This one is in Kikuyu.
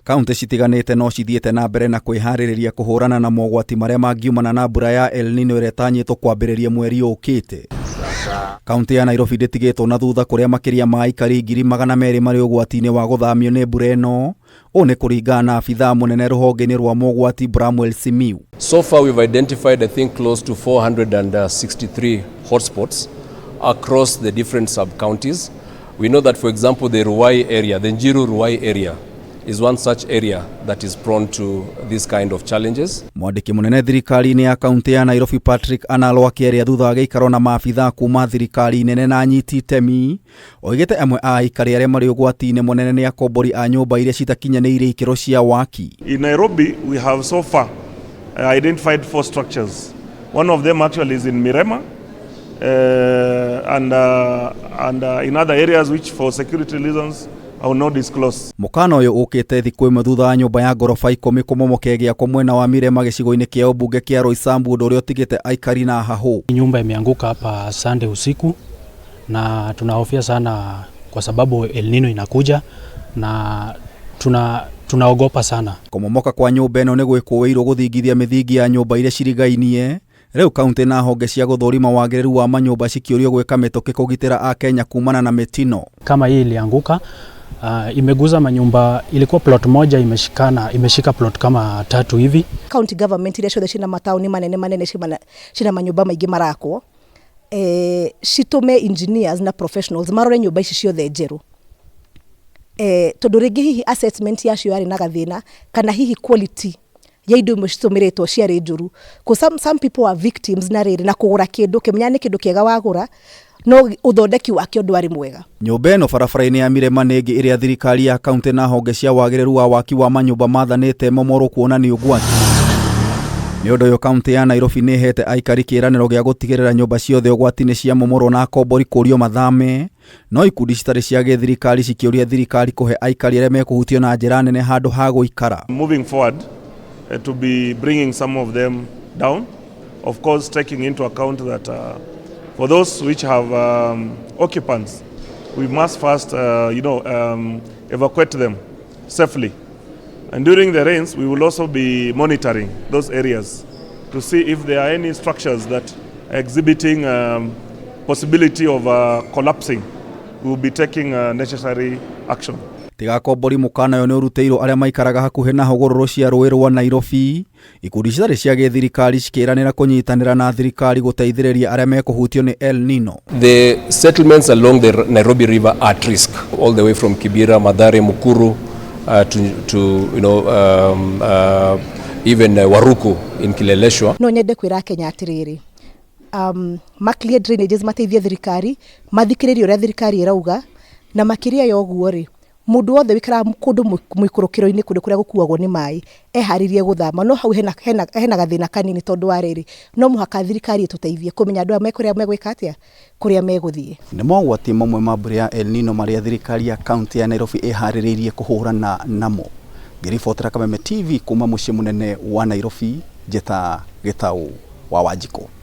Kaunti citiganĩte no cithiĩte na mbere na kwĩharĩrĩria kũhũrana na mogwati marĩa mangiumana na mbura ya El Nino ĩrĩa ĩtanyĩtwo kwambĩrĩria mweri ũkĩte. Kaunti ya Nairobi ndĩtigĩtwo na thutha kũrĩa makĩria ma aikari 200,000 marĩ ũgwati-inĩ wa gũthamio nĩ mbura ĩno. Ũũ nĩ kũringana na abithaa mũnene rũhonge-inĩ rwa mogwati Bramwell Simiu. So far we've identified, I think, close to 463 hotspots across the different sub-counties. We know that, for example, the Ruai area, the Njiru Ruai area, is one such area that is prone to this kind of challenges. Mwandĩki mũnene thirikari-inĩ ya kaunti ya Nairobi Patrick Analo akĩaria thutha wa gĩikaro na maabithaa kuma thirikari nene na anyiti itemi oigĩte amwe a aikari arĩa marĩ ũgwati-inĩ mũnene nĩ akombori a nyũmba iria citakinyanĩirie ikĩro cia waki. In Nairobi, we have so far identified 4 structures. One of them actually is in Mirema, and in other areas which for security reasons I will not disclose. Mũkana ũyũ ũkĩte thikũ ĩmwe thutha wa nyũmba ya ngoroba 10 kũmomoka ĩgĩakwo mwena wa Mirema gĩcigo-inĩ kĩa ũmbunge kĩa Roysambu, ũndũ ũrĩa ũtigĩte aikari na hahũ. Nyumba imeanguka hapa Sunday usiku na tunahofia sana kwa sababu El Nino inakuja na tunaogopa sana. Kũmomoka kwa nyũmba ĩno nĩ gwĩkũĩirwo gũthingithia mĩthingi ya nyũmba iria cirigainie. Rĩu kaunti na honge cia gũthũrima wagĩrĩru wa manyũmba cikĩũrio gwĩka mĩtũkĩ kũgitĩra Akenya kumana na mĩtino. Kama hii ilianguka, imeguza manyumba, ilikuwa plot moja imeshikana, imeshika plot kama 3 hivi. County government iria ciothe cina mataũni manene manene cina manyũmba maingĩ marakwo, citũme engineers na professionals marore nyũmba ici ciothe njerũ. Tondũ rĩngĩ hihi assessment yacio yarĩ na gathĩna kana hihi quality ya indo imwe citũmĩrĩtwo ciarĩ njũru. Some people are victims na rĩrĩ na kũgũra kĩndũ kĩmenya nĩ kĩndũ kĩega wagũra no ũthondeki wakĩo ndwarĩ mwega. Nyũmba ĩno barabara-inĩ ya Mirema nĩ ĩngĩ ĩrĩa thirikari ya kaunti na honge cia wagĩrĩru wa waki wa manyũmba mathanĩte momorwo kuona nĩ ũgwati. Nĩ ũndũ ũyũ kaunti ya Nairobi nĩ ĩhete aikari kĩĩranĩro gĩa gũtigĩrĩra nyũmba ciothe ũgwati-inĩ cia momorwo na akombori kũũrio mathame, no ikundi citarĩ cia gĩthirikari cikĩũria thirikari kũhe aikari arĩa mekũhutio na njĩra nene handũ ha gũikara. Moving forward, to be bringing some of them down, of course taking into account that for those which have occupants, we must first evacuate them safely. And during the rains, we will also be monitoring those areas to see if there are any structures that are exhibiting possibility of collapsing. We will be taking necessary action. Tiga kombori mũkana ũyũ nĩ ũrutĩirwo arĩa maikaraga hakuhĩ na hũgũrũrũ cia rũĩ rwa Nairobi. Ikundi citarĩ cia gĩthirikari cikĩranĩra kũnyitanĩra na thirikari gũteithĩrĩria arĩa mekũhutio nĩ El Nino. The settlements along the Nairobi River are at risk, all the way from Kibera, Mathare, Mukuru, to even Waruku in Kileleshwa. No nyende kwĩra Kenya atĩrĩrĩ, ma clear drainages mateithie thirikari, mathikĩrĩrie ũrĩa thirikari ĩrauga, na makĩria ya ũguo rĩ, mũndũ wothe wĩikaraga kũndũ mũikũrũkĩro-inĩ kũndũ kũrĩa gũkuagwo nĩ maĩ eharĩrie gũthama. No hau hena gathĩna kanini tondũ wa rĩrĩ, no mũhaka thirikari ĩtũteithie kũmenya andũ aya mekũrĩa megwĩka atĩa, kũrĩa megũthiĩ. Nĩ mogwati mamwe ma mbura ya El Nino marĩa thirikari ya kaunti ya Nairobi ĩharĩrĩirie kũhũrana namo. Ngĩribotera Kameme TV kuma mũciĩ mũnene wa Nairobi, njĩta Gĩtaũ wa Wanjikũ.